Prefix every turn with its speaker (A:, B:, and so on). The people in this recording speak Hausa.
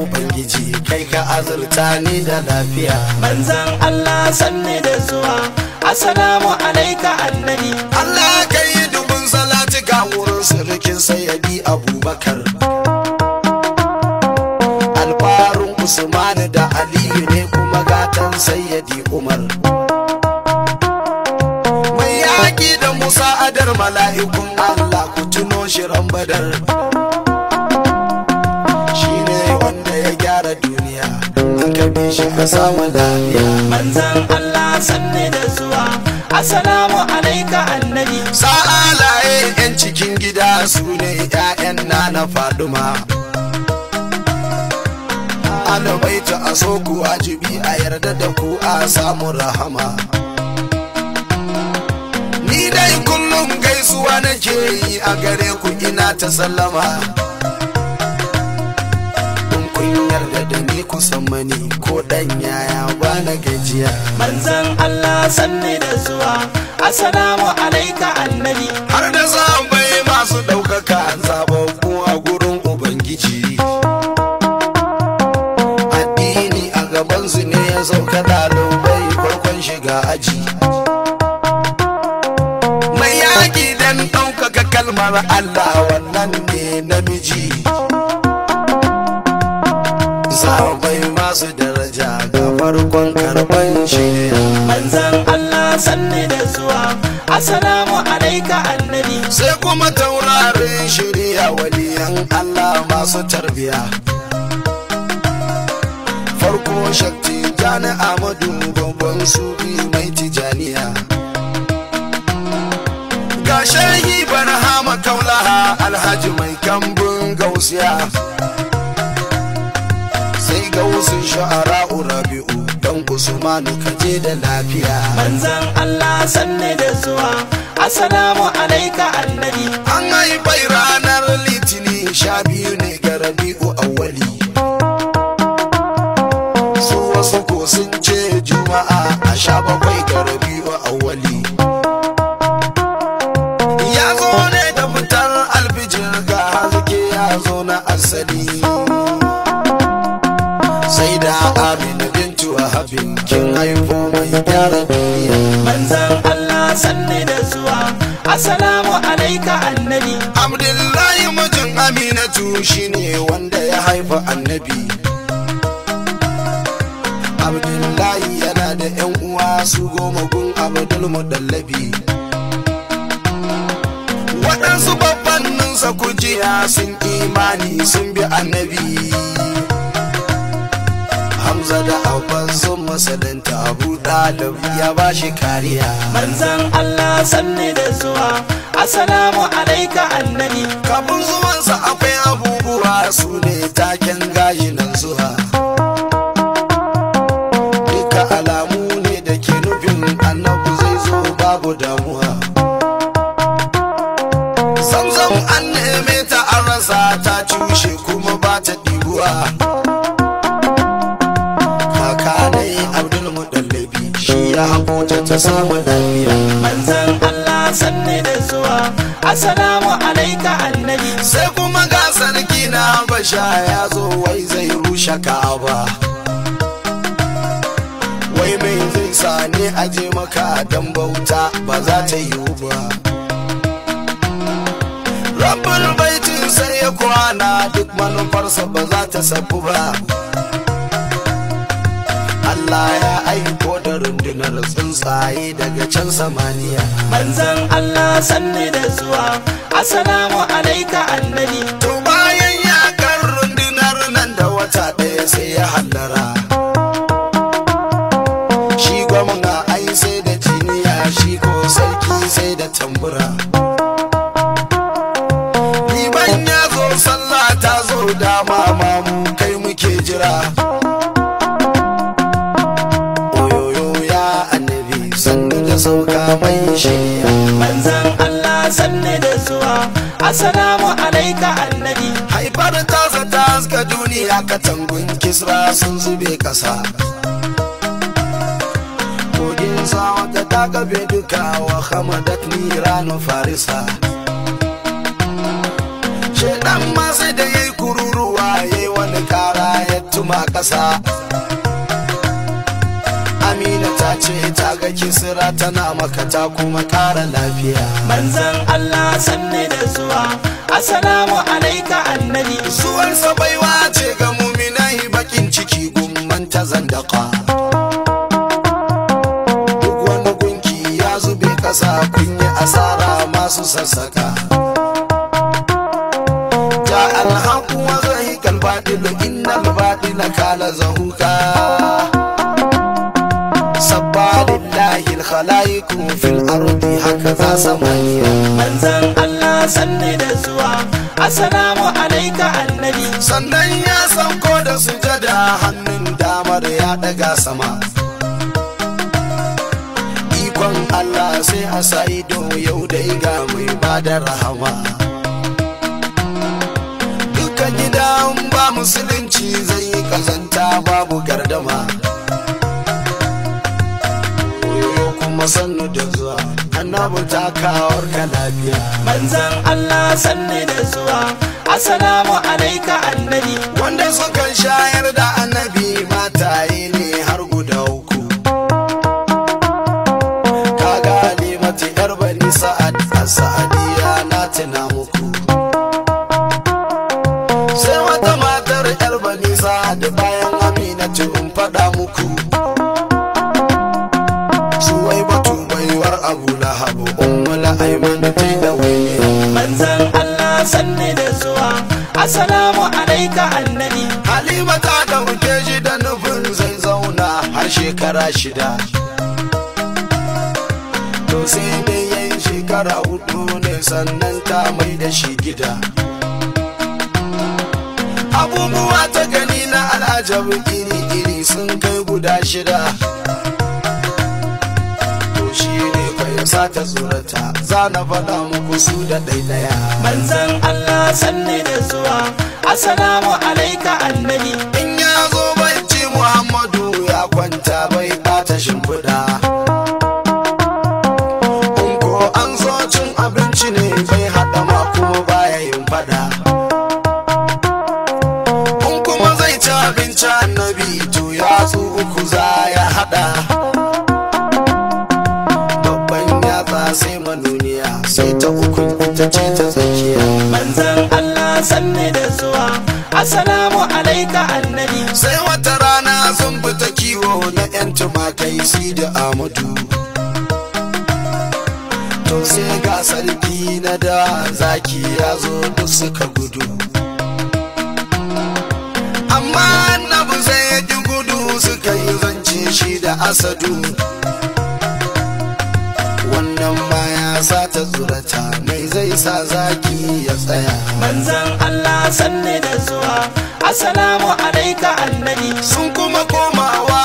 A: Ubangiji, kai ka azurta ni da lafiya.
B: Manzan Allah sanni da zuwa, assalamu alaika annabi.
A: Allah kai yi dubun salati ga wurin sirikin sayyidi Abubakar. Alfarun Usman da Aliyu ne kuma gatan sayyidi Umar. Mai yaƙi da Musa adar mala'ikun Allah ku tuno shiran Badar. Shi ne wanda ya gyara duniya, an kabe shi a samu lafiya.
B: Manzan Allah sanni da zuwa, assalamu alaika annabi.
A: Sa'alaye 'yan cikin gida su ne 'ya'yan Nana Faduma. Alabaita a so ku wajibi a yarda da ku a samu rahama. Ni dai kullum gaisuwa nake yi a gare ku ina ta sallama. In kun yarda da ni ku san mani ko dan yaya ba na gajiya.
B: Manzan Allah sanni da zuwa, assalamu alaika annabi.
A: Har da sahabbai masu ɗaukaka zababbu a gurin Ubangiji. Addini a gabansu ne ya sauka ɗalibai farkon shiga aji. Mai yaƙi don ɗaukaka kalmar Allah wannan ne namiji. Sahabbai masu daraja ga farkon karɓan shirya.
B: Manzan Allah sanni da zuwa, assalamu alaika annabi.
A: Sai kuma taurarin shirya waliyan Allah masu tarbiya. Farko Shakti Jani Amadu babban sufi mai tijaniya. Ga shehi Barhama Kaulaha Alhaji mai kambun gausiya. Sai gausin sha'ara'u Rabi'u dan Usmanu kaje da lafiya.
B: Manzan Allah sanni da zuwa, assalamu alaika annabi.
A: An haifai ranar Litini 12 ne ga Rabi'u Awwali. Su wasu ko sun ce Juma'a a 17 ga Rabi'u Awwali. Ya zo ne da fitar alfijir ga haske ya zo na asali. Sai da Amina bintu Wahabin kin haifo mai gyara duniya.
B: Manzan Allah sanni da zuwa, assalamu alaika annabi.
A: Abdullahi mijin Aminatu shine wanda ya haifa annabi. Abdullahi yana da 'yan uwa su 10 gun Abdul Mudallabi. Waɗansu babbanninsa kujiya sun imani sun bi annabi. Hamza da Abbas sun musulunta, Abu Talib ya ba shi kariya.
B: Manzan Allah sanni da zuwa, assalamu alaika annabi.
A: Kafin zuwansa akwai abubuwa su ne taken gashi nan zuwa. Duka alamu ne da ke nufin annabi zai zo babu damuwa. Zamzam an neme ta an rasa ta cushe kuma ba ta ɗibuwa. Kaka dai Abdul Mudallabi shi ya hakota ta samu lafiya.
B: Manzan Allah sanni da zuwa, assalamu alaika annabi.
A: Sai kuma ga sarki na Habasha ya zo wai zai rushe Ka'aba. Wai mai zai sa ne aje maka dan bauta ba za ta yiwu ba. Rabbul baitin sai ya kwana duk manufarsa ba za ta sabu ba. Allah ya aiko da rundunar tsuntsaye daga can samaniya.
B: Manzan Allah sanni da zuwa, assalamu alaika annabi.
A: To bayan yakar rundunar nan da wata ɗaya sai ya hallara. Shi gwamna ai sai da jiniya, shi ko sarki sai da tambura. Liban ya zo sallah ta zo dama mamu kai muke jira. Oyoyo ya annabi sannu da sauka mai shirya.
B: Manzan Allah sanni da zuwa, assalamu alaika annabi.
A: Haifar tasa ta haska duniya katangun Kisra sun zube kasa. Kogin sa wata ta kafe duka wa hamadat niranu farisa. Shedan ma sai da yayi kururuwa yayi wani kara ya ƙasa. Amina ta ce ta ga Kisra tana maka ta kuma ƙara lafiya.
B: Manzon Allah sanne da zuwa, assalamu alaika annabi.
A: Zuwansa baiwa ce ga muminai, bakin ciki gumman ta zandaka. Duk wani gunki ya zube ƙasa, kun yi asara masu sassaka. Ja alhaku wa zahiqal batilu innal batila kana zahuka. Sabba lillahi alkhalaiqu fil ardi hakaza samaniya.
B: Manzon Allah sanne da zuwa, assalamu alaika annabi.
A: Sannan ya sauko da sujada, hannun damar ya daga sama. Ikon Allah sai a sa ido, yau dai ga mai bada rahama. Duka gidan ba musulunci zai yi kazanta babu gardama. Oyoyo kuma sannu da zuwa, annabi takawar ka lafiya.
B: Manzon Allah sanne da zuwa, assalamu alaika annabi.
A: Wanda sukan shayar da annabi mataye ne har guda uku. Kaga Halimatu yar Bani Sa'ad as-Sa'adiyya na tuna muku. Sai wata matar yar Bani Sa'ad bayan Aminatu in faɗa muku. Suwai batu baiwar Abu Lahab Ummul Aiman ta da wani.
B: Manzon Allah sanne da zuwa, assalamu alaika annabi.
A: Halima ta ɗauke shi da nufin zai zauna har shekara 6. To sai dai yayin shekara 4 ne sannan ta mai da shi gida. Abubuwa ta gani na al'ajabi iri-iri sun kai guda 6. To shi ne fa ya sa ta tsorata, za na faɗa muku su da ɗaiɗaya.
B: Manzon Allah sanne da zuwa, assalamu alaika annabi.
A: In ya zo bacci Muhammadu ya kwanta bai ɓata shimfiɗa. In ko an zo cin abinci ne bai haɗa ma kuma baya yin faɗa. In kuma zai ci abinci annabi to yatsu 3 za ya haɗa. Babban yatsa sai manuniya, sai ta ukun ita ce ta tsakiya.
B: Manzon Allah sanne da zuwa, assalamu alaika annabi.
A: Sai wata rana sun fita kiwo na 'yan tumakai si da Amadu. To sai ga sarki na da zaki ya zo duk suka gudu. Amma annabi sai ya ji gudu, suka yi zance shi da Asadu. Wannan ma ya sa ta tsorata, mai zai sa zaki ya tsaya.
B: Manzon Allah sanne da zuwa, assalamu alaika annabi.
A: Sun kuma komawa